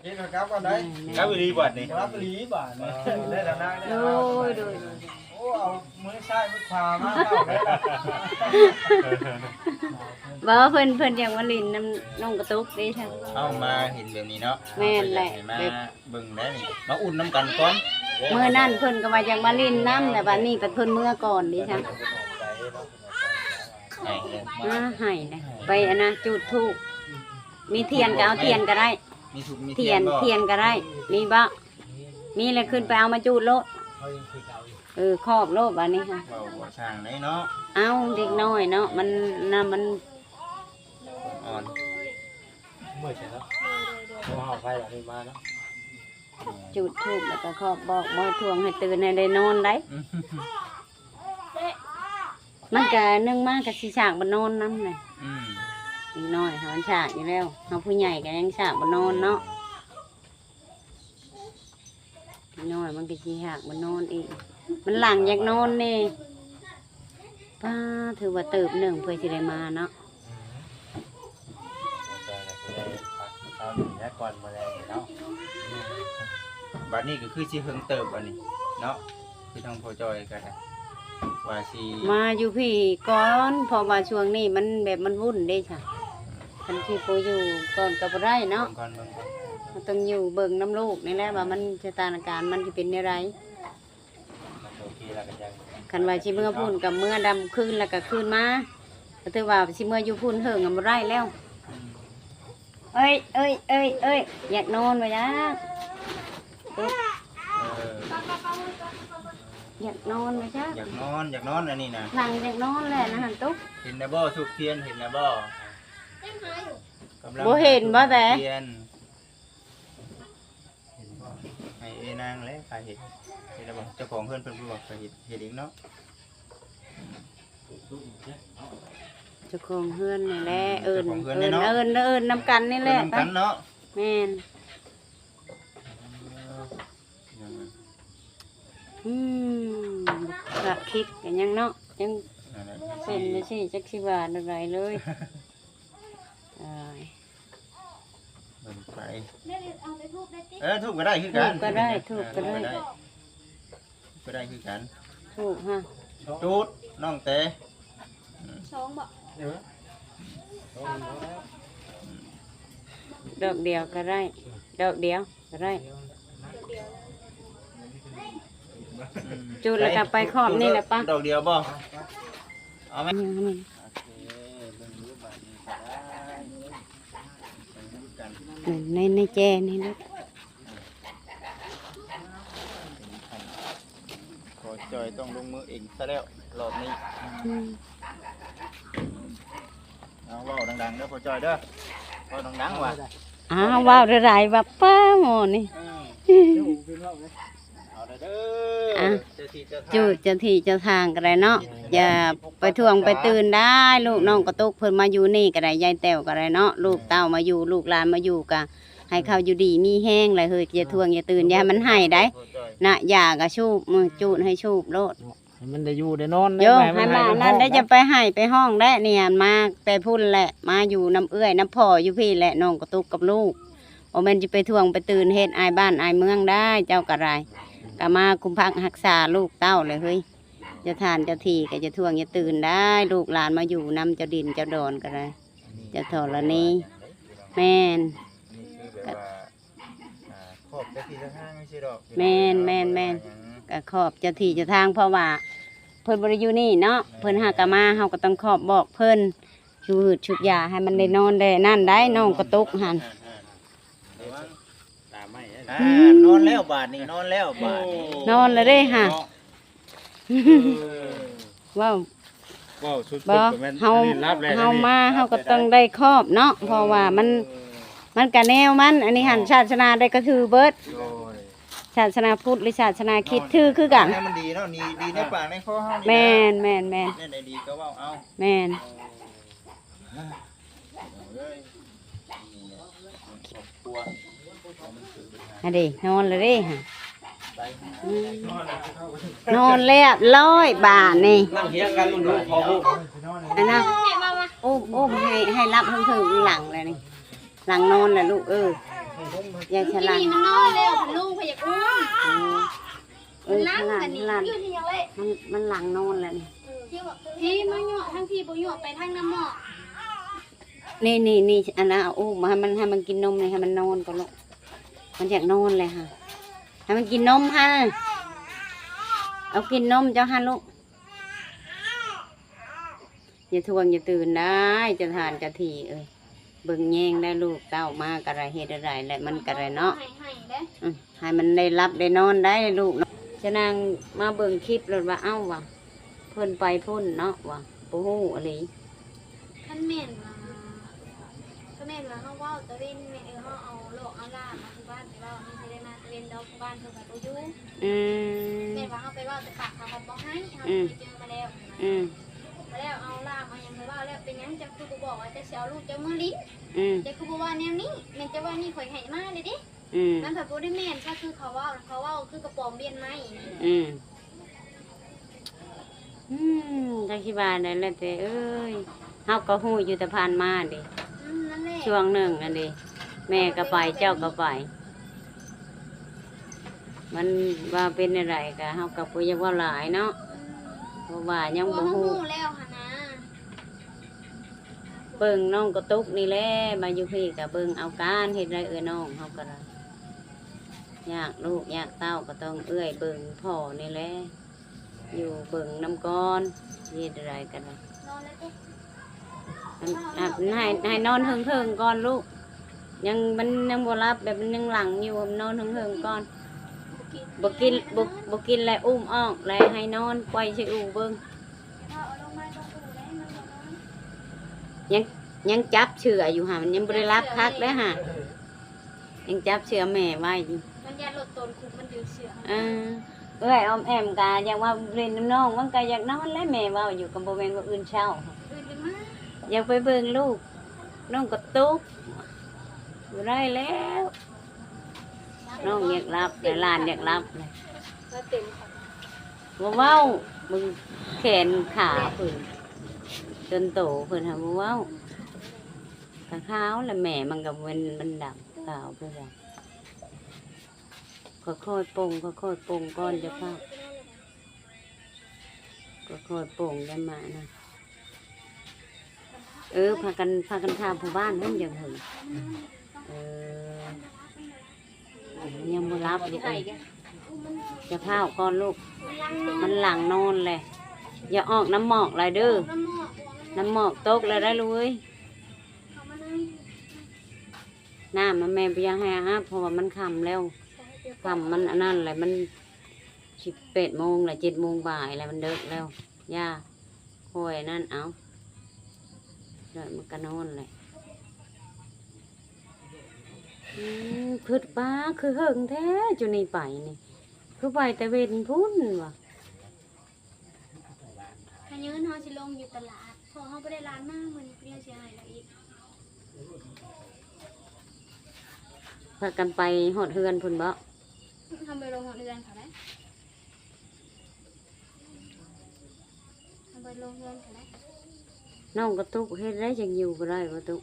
ເຮັດກັບກັນໄດ້ ແມ່ນໆ ກັບອີ່ຫຼີບາດນີ້ ກັບອີ່ຫຼີບາດນີ້ ເອີ ໄດ້ແລ້ວນະ ໂດຍ ໂດຍ ໂດຍ ໂອ້ ເອົາມືຊ້າຍມືຂວາມາເຂົ້າໄດ້ລະ ບໍ່ ເພິ່ນ ເພິ່ນຢາກມາຫຼິ້ນນຳນ້ອງກະຕຸກເດ້ ເອົາມາເຫັນແບບນີ້ເນາະ ແມ່ນແຫຼະ ເຮົາກໍຢາກໃຫ້ມາ ແບບ ເບິ່ງແດ່ນີ້ ມາອຸ່ນນຳກັນກ່ອນ ມື້ນັ້ນເພິ່ນກໍວ່າຢາກມາຫຼິ້ນນຳ ແຕ່ບາດນີ້ເພິ່ນເມືອກ່ອນເດ້ຊະ ໃຫ້ເລີຍ ມາໃຫ້ເດ້ ໄປອັນນະ ຈູດທູບ ມີທຽນກໍເອົາທຽນກໍໄດ້ ມີທູບມີທຽນ ທຽນບໍ່ ທຽນກໍໄດ້ ມີບໍ່ ມີແລ້ວຂຶ້ນໄປເອົາມາຈູດໂລດ ເອີ ຄອບໂລດບາດນີ້ ເວົ້າບໍ່ຊ່າງໄດ໋ເນາະ ເອົ້າ ເດັກນ້ອຍເນາະ ມັນນະ ມັນ ອ່ອນ ເມື່ອຍໃຈເນາະ ໂດຍ ໂດຍ ໂດຍ ໂທຫາໃຜລະນີ້ມາເນາະ ຈູດທູບແລ້ວກໍຄອບບອກ ບໍ່ໃຫ້ທ່ວງໃຫ້ຕື່ນ ໃຫ້ໄດ້ນອນໄດ໋ ອືມ ມັນກະໜຶ່ງມາກະຊິສາກບໍ່ນອນນຳນະ ອືມ ເດັກນ້ອຍເຮົາມັນສາກຢູ່ແລ້ວ ເຮົາຜູ້ໃຫຍ່ກະຍັງສາກບໍ່ນອນເນາະ ເດັກນ້ອຍມັນກໍຊິຢາກມານອນອີກ ມັນຫຼັ່ງຢາກນອນແດ່ ປ້າ ຖືວ່າເຕີບໜຶ່ງເພື່ອຊິໄດ້ມາເນາະ ອືມ ເຈົ້າກໍຊິໄດ້ພັກເຊົານີ້ແຫຼະກ່ອນມື້ແລງນີ້ເນາະ ບາດນີ້ກໍຄືຊິເຫິງເຕີບບາດນີ້ເນາະ ຄືທາງພໍ່ຈ້ອຍກໍໄດ້ ວ່າຊິມາຢູ່ພີ້ກ່ອນ ເພາະວ່າຊ່ວງນີ້ມັນແບບມັນວຸ່ນເດ້ຊະ ຄັນຊິບໍ່ຢູ່ກ່ອນກໍບໍ່ໄດ້ເນາະ ເບິ່ງກ່ອນ ເບິ່ງກ່ອນ ເຮົາຕ້ອງຢູ່ເບິ່ງນຳລູກນີ້ແຫຼະວ່າມັນ ສະຖານະການມັນຊິເປັນແນວໃດ ໂອເຄແລ້ວກໍຍັງ ຄັນວ່າຊິເມືອພຸ້ນກໍເມືອດຳຄືນແລ້ວກໍຄືນມາ ກໍຖືວ່າຊິເມືອຢູ່ພຸ້ນເຫິງກໍບໍ່ໄດ້ແລ້ວ ອືມ ເອີຍ ເອີຍ ເອີຍ ເອີຍ ຢາກນອນບໍ່ຢາກ ເອີ ຢາກນອນບໍ່ຈັກ ຢາກນອນ ຢາກນອນອັນນີ້ນະ ຫຼັ່ງຢາກນອນແຫຼະນະຫັ້ນຕຸກ ເຫັນແລ້ວບໍ່? ທູບທຽນເຫັນແລ້ວບໍ່? ກຳລັງ ບໍ່ເຫັນບໍ່ແຕ ທຽນ ເຫັນບໍ່? ໃຫ້ເອື້ອຍນາງແຫຼະພາເຮັດ ເຫັນແລ້ວບໍ່? ເຈົ້າຂອງເຮືອນເພິ່ນຜູ້ວ່າພາເຮັດ ເຮັດເອງເນາະ ເຈົ້າຂອງເຮືອນນີ້ແຫຼະ ອືມ ເອີ້ນ ເຈົ້າຂອງເຮືອນນີ້ເນາະ ເອີ້ນ ເອີ້ນນຳກັນນີ້ແຫຼະ ເອີ້ນນຳກັນເນາະ ແມ່ນ ເອີ ອືມ ກະຄິດກັນຍັງເນາະ ຍັງ ນັ້ນແຫຼະ ເປັນຈັ່ງຊີ້ ຈັກຊິວ່າແນວໃດເລີຍ ຕາຍ ເບິ່ງໄປ ເອີ ທູບກໍໄດ້ຄືກັນ ທູບກໍໄດ້ ທູບກໍໄດ້ ເອີ ທູບກໍໄດ້ ກໍໄດ້ຄືກັນ ທູບຮະ ຈູດນ້ອງແຕ ອືມ ສອງບໍ່? ດອກດຽວກໍໄດ້ ດອກດຽວກໍໄດ້ ອືມ ຈູດແລ້ວກໍໄປຂອບນີ້ແຫຼະປະ ດອກດຽວບໍ່? ເອົາໄໝ? ໂອເຄ ເບິ່ງດູບາດນີ້ກໍໄດ້ ໃນ ໃນແຈນີ້ເນາະ ພໍ່ຈ້ອຍຕ້ອງລົງມືເອງຊະແລ້ວ ລອບນີ້ ອືມ ເອົາ ເວົ້າດັງໆເດີພໍ່ຈ້ອຍເດີ ເວົ້າດັງໆວ່າ ອ້າວ ເວົ້າໄດ້ຫຼາຍວ່າ ປ້າ ໝໍນີ້ ເອີ ເອົາເດີ ອ່ະ ເຈົ້າທີ່ເຈົ້າທາງ ເຈົ້າ ເຈົ້າທີ່ເຈົ້າທາງກໍໄດ້ເນາະ ຢ່າໄປທ່ວງໄປຕື່ນໄດ້ ລູກນ້ອງກະຕຸກເພິ່ນມາຢູ່ນີ້ກໍໄດ້ ຍາຍແຕ້ວກໍໄດ້ເນາະ ລູກເຕົ້າມາຢູ່ ລູກຫຼານມາຢູ່ກໍ ໃຫ້ເຂົາຢູ່ດີມີແຮງແຫຼະເຮີ້ຍ ຢ່າທ່ວງຢ່າຕື່ນ ຢ່າໃຫ້ມັນໄຫ້ໄດ໋ ນະ ຢາກໍສູບ ມື້ຈູດໃຫ້ສູບໂລດ ໃຫ້ມັນໄດ້ຢູ່ໄດ້ນອນ ໂຍ ໃຫ້ມັນ ໃຫ້ມັນນັ້ນໄດ້ ຢ່າໄປໄຫ້ໄປຮ້ອງໄດ໋ ນີ້ຫັ້ນ ມາແຕ່ພຸ້ນແຫຼະ ມາຢູ່ນຳເອື້ອຍນຳພໍ່ຢູ່ພີ້ແຫຼະ ນ້ອງກະຕຸກກັບລູກ ບໍ່ແມ່ນຊິໄປທ່ວງໄປຕື່ນເຮັດອາຍບ້ານອາຍເມືອງໄດ້ ເຈົ້າກໍໄດ້ ກໍມາຄຸມພັກຮັກສາລູກເຕົ້າແຫຼະເຮີ້ຍ ເຈົ້າທ່ານເຈົ້າທີ່ກໍຢ່າທ່ວງຢ່າຕື່ນໄດ້ ລູກຫຼານມາຢູ່ນຳເຈົ້າດິນເຈົ້າດອນກໍໄດ້ ເຈົ້າທໍລະນີ ແມ່ນ ອັນນີ້ຄືແບບວ່າ ອ່າ ຂອບເຈົ້າທີ່ເຈົ້າທາງຈັ່ງຊີ້ດອກ ແມ່ນໆໆ ກໍຂອບເຈົ້າທີ່ເຈົ້າທາງ ເພາະວ່າເພິ່ນບໍ່ໄດ້ຢູ່ນີ້ເນາະ ແມ່ນ ເພິ່ນຫາກະມາ ເຮົາກໍຕ້ອງຂອບບອກເພິ່ນ ສູບຮືດສູບຢາໃຫ້ມັນໄດ້ນອນໄດ້ນັ້ນໄດ໋ ນ້ອງກະຕຸກຫັ້ນ ອ່າ ຕາມໄມ້ ອ່າ ອືມ ນອນແລ້ວບາດນີ້ ນອນແລ້ວບາດນີ້ ນອນແລ້ວເດ້ຫະ ເນາະ ເອີ ເວົ້າ ເວົ້າສຸດໆ ບໍ່ ກໍແມ່ນ ເຮົາ ອັນນີ້ຮັບແລ້ວ ເຮົາ ອັນນີ້ ມາ ຮັບ ເຮົາກໍຕ້ອງໄດ້ຂອບເນາະ ເອີ ເພາະວ່າມັນ ມັນກະແນວມັນ ອັນນີ້ຫັ້ນ ເນາະ ສາສະໜາໃດກໍຖືເບິດ ໂດຍ ສາສະໜາພຸດ ຫຼື ສາສະໜາຄຣິດ ເນາະ ຖືຄືກັນ ໃຫ້ມັນດີເນາະ ດີ ດີໃນປາກໃນຄໍເຮົານີ້ນະ ແມ່ນ ແມ່ນ ແມ່ນ ແນວໃດດີກໍເວົ້າເອົາ ແມ່ນ ເອີ ເອີຍ ນີ້ແຫຼະ ຄອບຄົວ ອັນນີ້ນອນແລ້ວເດ້ຫະ ອືມ ນອນລຽບລ້ອຍບາດນີ້ ນັ່ງຮຽງກັນ ລູກ ຂໍອຸ້ມ ອັນນັ້ນ ອຸ້ມ ອຸ້ມ ໃຫ້ ໃຫ້ຫຼັບເທິງໆ ຫຼັງແລ້ວນີ້ ຫຼັງນອນແລ້ວລູກເອີຍ ຢາຍສະຫຼັດ ນີ້ມັນນອນແລ້ວ ລຸງເພິ່ນຢາກອຸ້ມ. ເອີ ເອີ ມັນຫຼັງ ສະຫຼັດ ບັດນີ້ ສະຫຼັດ ຢູ່ທີ່ຫຍັງເລີຍ ມັນ ມັນຫຼັງນອນແລ້ວນີ້. ເອີ ພີ່ມາຍົວະທາງພີ້ ບໍ່ຍົວະໄປທາງນ້ຳໝໍ້. ນີ້ ນີ້ ນີ້ ອັນນັ້ນ ເອົາອຸ້ມໃຫ້ມັນ ໃຫ້ມັນກິນນົມນີ້ ໃຫ້ມັນນອນກ່ອນລູກ ມັນຢາກນອນແລ້ວຫັ້ນ ໃຫ້ມັນກິນນົມຫັ້ນ ເອົາກິນນົມເຈົ້າຫັ້ນລູກ. ຢ່າທວງຢ່າຕື່ນໄດ້ ເຈົ້າທ່ານເຈົ້າທີ່ເອີຍ ເບິ່ງແຍງໄດ້ ລູກເຕົ້າມາກໍໄດ້ ເຮັດແນວໃດແຫຼະ ມັນກໍໄດ້ເນາະ ໃຫ້ ໃຫ້ເດ້ ອືມ ໃຫ້ມັນໄດ້ຫຼັບໄດ້ນອນໄດ້ລູກເນາະ. ຊະນາງມາເບິ່ງຄລິບໂລດວ່າ ເອົ້າ ວ່າເພິ່ນໄປພຸ້ນເນາະ ວ່າບໍ່ຮູ້ອີ່ຫຼີ. ຄັນແມ່ນວ່າ ກໍແມ່ນວ່າເຮົາເວົ້າຕາເວັນ ແມ່ນ ເອີ ເຮົາເອົາຫຼອກເອົາຫຼາມມາຢູ່ບ້ານ ແຕ່ວ່າມັນຊິໄດ້ມາຕາເວັນດອກ ຢູ່ບ້ານເພິ່ນກໍບໍ່ຢູ່. ອືມ ແມ່ນວ່າເຮົາໄປເວົ້າແຕ່ປາກ ເຂົາກໍບໍ່ໃຫ້ ເຮົາ ອືມ ເຄີຍເຈີມາແລ້ວ. ອືມ ມາແລ້ວເອົາຫຼາມເອົາຫຍັງໄປເວົ້າແລ້ວ ເປັນຫຍັງເຈົ້າຄືບໍ່ບອກວ່າເຈົ້າຊິເອົາລູກເຈົ້າເມືອລິນ? ອືມ ເຈົ້າຄືບໍ່ວ່າແນວນີ້? ແມ່ນເຈົ້າວ່ານີ້ຂ້ອຍໃຫ້ມາເດ້ເດ້. ອືມ ມັນກໍບໍ່ໄດ້ແມ່ນຊະ ຄືເຂົາເວົ້າ ເຂົາເວົ້າຄືກະປອມວຽນໄມ້. ອືມ ອືມ ຈັກຊິວ່າແນວໃດແຫຼະແຕ່ເອີຍ ເຮົາກໍຮູ້ຢູ່ແຕ່ຜ່ານມາເດ້. ອືມ ນັ້ນແຫຼະ ຊ່ວງໜຶ່ງຫັ້ນເດ້ ແມ່ກໍໄປ ເຈົ້າກໍໄປ ມັນວ່າເປັນແນວໃດກໍ ເຮົາກໍບໍ່ຢາກເວົ້າຫຼາຍເນາະ. ອືມ ເພາະວ່າຍັງບໍ່ຮູ້ ເພາະວ່າເຮົາຮູ້ແລ້ວຫັ້ນນະ. ເບິ່ງນ້ອງກະຕຸກນີ້ແຫຼະ ມາຢູ່ພີ້ກໍເບິ່ງເອົາການ ເຮັດໄດ້ເອື້ອຍນ້ອງເຮົາກໍໄດ້ ຍາກລູກຍາກເຕົ້າກໍຕ້ອງເອື້ອຍເບິ່ງພໍ່ນີ້ແຫຼະ ຢູ່ເບິ່ງນຳກ່ອນ ເຮັດໃດກໍໄດ້. ໃຫ້ ໃຫ້ນອນເຫິງໆກ່ອນລູກ ຍັງ ມັນຍັງບໍ່ຫຼັບ ແບບມັນຍັງຫຼັງຢູ່ ນອນເຫິງໆກ່ອນ. ບໍ່ກິນ ບໍ່ ບໍ່ກິນແລ້ວ ອຸ້ມອອກແລ້ວໃຫ້ນອນ ປ່ອຍໃສ່ອູ່ເບິ່ງ. ຍັງ ຍັງຈັບເສື້ອຢູ່ຫາ ມັນຍັງບໍ່ໄດ້ຫຼັບຄັກເດ້ຫາ ຍັງຈັບເສື້ອແມ່ໄວ້ຢູ່ ມັນຢ້ານລົດໂຕນຄຸມມັນດຶງເສື້ອ. ເອີ ເອື້ອຍອອມແອມກະຢາກມາຫຼິ້ນນຳນ້ອງ ມັນກະຢາກນອນແຫຼະ ແມ່ເວົ້າຢູ່ ກໍບໍ່ແມ່ນວ່າອື່ນເຊົ້າ ຢາກໄປເບິ່ງລູກ ນ້ອງກະຕຸກ ບໍ່ໄດ້ແລ້ວ ນ້ອງຢາກຫຼັບແຫຼະ ຫຼານຢາກຫຼັບແຫຼະ. ບໍ່ເວົ້າ ເບິ່ງແຂນຂາເພິ່ນ ຈົນໂຕເພິ່ນຫາບໍ່ເວົ້າ ກະຂາວແຫຼະ ແມ່ມັນກະເປັນ ມັນດຳຂາວຄືກັນ. ຄ່ອຍໆປົງ ຄ່ອຍໆປົງກ່ອນ ຢ່າຟ້າວ ຄ່ອຍໆປົງໄດ້ມານະ. ເອີ ພາກັນ ພາກັນຖ້າຜູ້ບ້ານຫັ້ນ ຢ່າເຫິງ ເອີ ຍັງບໍ່ຫຼັບຢູ່ ເອີຍ ຢ່າພ້າວກ່ອນລູກ ມັນຫຼັງນອນແຫຼະ. ຢ່າອອກນ້ຳໝອກຫຼາຍເດີ ນ້ຳໝອກຕົກແລ້ວໄດ໋ລູກເອີຍ. ນ້ຳນະແມ່ບໍ່ຢາກໃຫ້ອາບ ເພາະວ່າມັນຄ່ຳແລ້ວ ຄ່ຳ ມັນອັນນັ້ນແຫຼະ ມັນສິບແປດໂມງແລ້ວ ເຈັດໂມງປາຍແລ້ວ ມັນເດິກແລ້ວ. ຢ່າ ຄ່ອຍນັ້ນເອົາ ແລ້ວມັນກະນອນແຫຼະ. ອືມ ຄິດວ່າຄືເຫິງແທ້ຈຸນີ້ໄປນີ້ ຄືໄປແຕ່ເວັນພຸ້ນວ່າ. ຂະເຍີ້ນເຮົາຊິລົງຢູ່ຕະຫຼາດ ເພາະເຮົາບໍ່ໄດ້ຫຼານມາ ມື້ນີ້ເພິ່ນຊິໃຫ້ລາວອີກ. ພາກັນໄປຮອດເຮືອນພຸ້ນບໍ? ເຮົາບໍ່ໄດ້ລົງຮອດເຮືອນເຂົາໄດ໋ ເຮົາບໍ່ໄດ້ລົງເຮືອນເຂົາໄດ໋. ນ້ອງກະຕຸກເຮັດໄດ້ຈັ່ງຢູ່ບໍ່ໄດ້ ກະຕຸກ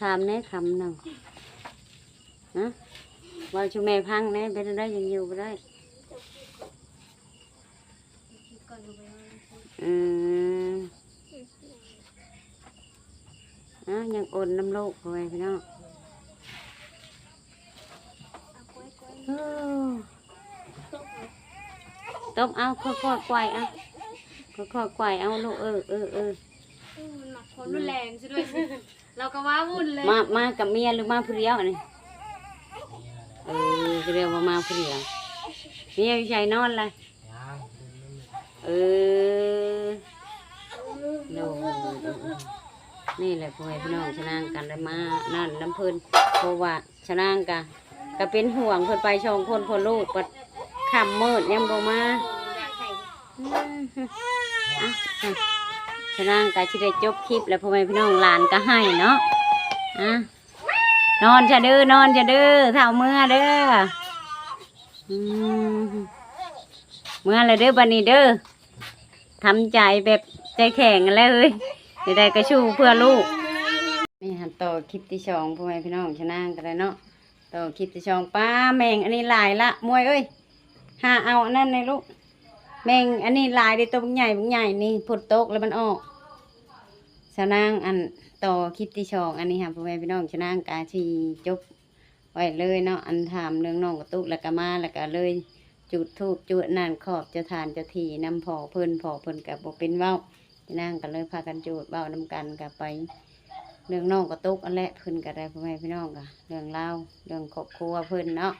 ຖາມແດ່ຄຳໜຶ່ງ ຮະ ເວົ້າສູ່ແມ່ຟັງແດ່ ເປັນຈັ່ງໃດຈັ່ງຢູ່ບໍ່ໄດ້? ອືມ ອ້າວ ຍັງອົນນຳລູກ ພໍ່ແມ່ພີ່ນ້ອງ ໂອ້ ຕົບເອົາ ຄ່ອຍໆໄກວເອົາ ຄ່ອຍໆໄກວເອົາລູກ ເອີ ເອີ ເອີ. ມັນມັກຄວາມຮຸນແຮງຊະດ້ວຍ ລາວກໍວ່າວຸ້ນເລີຍ. ມາ ມາກັບເມຍຫຼືມາຜູ້ດຽວອັນນີ້? ເອີ ກໍເລີຍວ່າມາຜູ້ດຽວ. ເມຍຢູ່ໃສນອນລະ? ເອີ ໂດຍ ນີ້ແຫຼະ ພໍ່ແມ່ພີ່ນ້ອງ ຊະນາງກັນໄດ້ມານັ້ນນຳເພິ່ນ ເພາະວ່າ ຊະນາງກະ ກະເປັນຫ່ວງເພິ່ນໄປສອງຄົນພໍ່ລູກ ບັດຄ່ຳມືດຍັງບໍ່ມາ. ອືມ ອ່ະ ຊະນາງກະຊິໄດ້ຈົບຄລິບແລ້ວ ພໍ່ແມ່ພີ່ນ້ອງ ຫຼານກະໄຫ້ເນາະ. ອ່ະ ນອນຊະເດີ ນອນຊະເດີ ເຖົ້າເມືອເດີ. ອືມ ເມືອແລ້ວເດີ ບັດນີ້ເດີ ທຳໃຈແບບໃຈແຂງຫັ້ນແຫຼະເອີຍ ໃດໆກະສູ້ເພື່ອລູກ. ນີ້ຫັ້ນຕໍ່ຄລິບທີສອງ ພໍ່ແມ່ພີ່ນ້ອງ ຊະນາງກໍໄດ້ເນາະ ຕໍ່ຄລິບທີສອງ. ປ້າ ແມງອັນນີ້ຫຼາຍລະ ມວຍເອີຍ ຫາເອົາອັນນັ້ນແດ່ລູກ ແມງອັນນີ້ຫຼາຍເດ້ ໂຕບັກໃຫຍ່ບັກໃຫຍ່ນີ້ ຝົນຕົກແລ້ວມັນອອກ. ຊະນາງອັນຕໍ່ຄລິບທີສອງ ອັນນີ້ຫາ ພໍ່ແມ່ພີ່ນ້ອງ ຊະນາງກະຊິຈົບໄວ້ເລີຍເນາະ ອັນຖາມເລື່ອງນ້ອງກະຕຸກ ແລ້ວກະມາ ແລ້ວກະເລີຍຈູດທູບຈູດອັນນັ້ນ ຂອບເຈົ້າທ່ານເຈົ້າທີ່ນຳພໍ່ເພິ່ນ ພໍ່ເພິ່ນກະບໍ່ເປັນເວົ້າ ຊະນາງກໍເລີຍພາກັນຈູດເວົ້ານຳກັນ ກໍໄປເລື່ອງນ້ອງກະຕຸກຫັ້ນແຫຼະ ເພິ່ນກໍໄດ້ ພໍ່ແມ່ພີ່ນ້ອງ ກໍເລື່ອງລາວ ເລື່ອງຄອບຄົວເພິ່ນເນາະ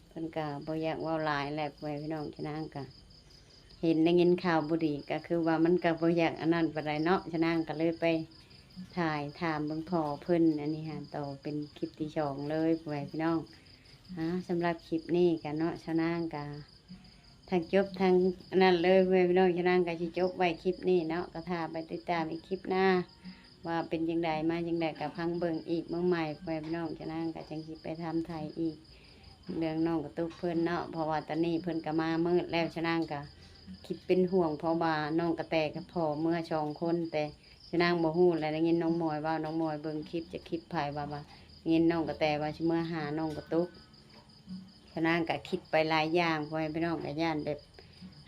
ເພິ່ນກໍບໍ່ຢາກເວົ້າຫຼາຍແຫຼະ ພໍ່ແມ່ພີ່ນ້ອງ ຊະນາງກໍເຫັນໄດ້ຍິນຂ່າວບໍ່ດີ ກໍຄືວ່າມັນກໍບໍ່ຢາກອັນນັ້ນປານໃດເນາະ ຊະນາງກໍເລີຍໄປຖ່າຍຖາມເບິ່ງພໍ່ເພິ່ນ ອັນນີ້ຫາຕໍ່ເປັນຄລິບທີສອງເລີຍ ພໍ່ແມ່ພີ່ນ້ອງ. ອ່າ ສຳລັບຄລິບນີ້ກໍເນາະ ຊະນາງກໍທັງຈົບທັງອັນນັ້ນເລີຍ ພໍ່ແມ່ພີ່ນ້ອງ ຊະນາງກໍຊິຈົບໄວ້ຄລິບນີ້ເນາະ ກໍຖ້າໄປຕິດຕາມອີກຄລິບໜ້າ ວ່າເປັນຈັ່ງໃດມາຈັ່ງໃດ ກໍຟັງເບິ່ງອີກເບິ່ງໃໝ່ ພໍ່ແມ່ພີ່ນ້ອງ ຊະນາງກໍຈັ່ງຊິໄປຖາມໄຖ່ອີກເລື່ອງນ້ອງກະຕຸກເພິ່ນເນາະ ເພາະວ່າຕອນນີ້ເພິ່ນກໍມາມືດແລ້ວ ຊະນາງກໍຄິດເປັນຫ່ວງ ເພາະວ່ານ້ອງກະແຕກັບພໍ່ເມືອສອງຄົນ ແຕ່ ຊະນາງບໍ່ຮູ້ແຫຼະ ໄດ້ຍິນນ້ອງມອຍເວົ້າ ນ້ອງມອຍເບິ່ງຄລິບ ຈາກຄລິບໃຜວ່າ ວ່າໄດ້ຍິນນ້ອງກະແຕວ່າຊິເມືອຫານ້ອງກະຕຸກ ຊະນາງກະຄິດໄປຫຼາຍຢ່າງ ພໍ່ແມ່ພີ່ນ້ອງ ກະຢ້ານແບບ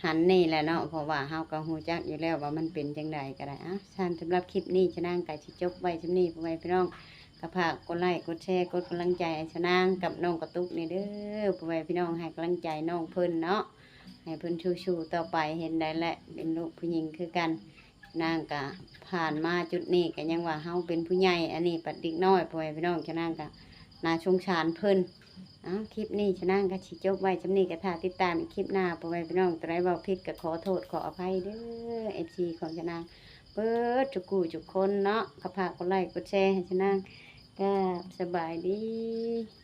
ຫັ້ນນີ້ແຫຼະເນາະ ເພາະວ່າເຮົາກະຮູ້ຈັກຢູ່ແລ້ວວ່າມັນເປັນຈັ່ງໃດກໍໄດ້. ອ່າ ສຳລັບຄລິບນີ້ ຊະນາງກະຊິຈົບໄວ້ສ່ຳນີ້ ພໍ່ແມ່ພີ່ນ້ອງ ກໍຝາກກົດໄລ້ກົດແຊ ກົດກຳລັງໃຈໃຫ້ຊະນາງກັບນ້ອງກະຕຸກນີ້ເດີ ພໍ່ແມ່ພີ່ນ້ອງ ໃຫ້ກຳລັງໃຈນ້ອງເພິ່ນເນາະ ໃຫ້ເພິ່ນສູ້ໆຕໍ່ໄປ ເຫັນໄດ້ແຫຼະ ເປັນລູກຜູ້ຍິງຄືກັນ ນາງກະຜ່ານມາຈຸດນີ້ກະຍັງວ່າເຮົາເປັນຜູ້ໃຫຍ່ ອັນນີ້ປັດເດັກນ້ອຍ ພໍ່ແມ່ພີ່ນ້ອງ ຊະນາງກະໜ້າສົງສານເພິ່ນ. ເອົາ ຄລິບນີ້ຊະນາງກະຊິຈົບໄວ້ສ່ຳນີ້ ກະຖ້າຕິດຕາມອີກຄລິບໜ້າ ພໍ່ແມ່ພີ່ນ້ອງ ໂຕໃດເວົ້າຜິດກະຂໍໂທດຂໍອະໄພເດີ ເອັຟຊີ ຂອງຊະນາງເບິດທຸກຜູ້ທຸກຄົນເນາະ ກະຝາກກົດໄລ້ກົດແຊໃຫ້ຊະນາງ ກາບສະບາຍດີ.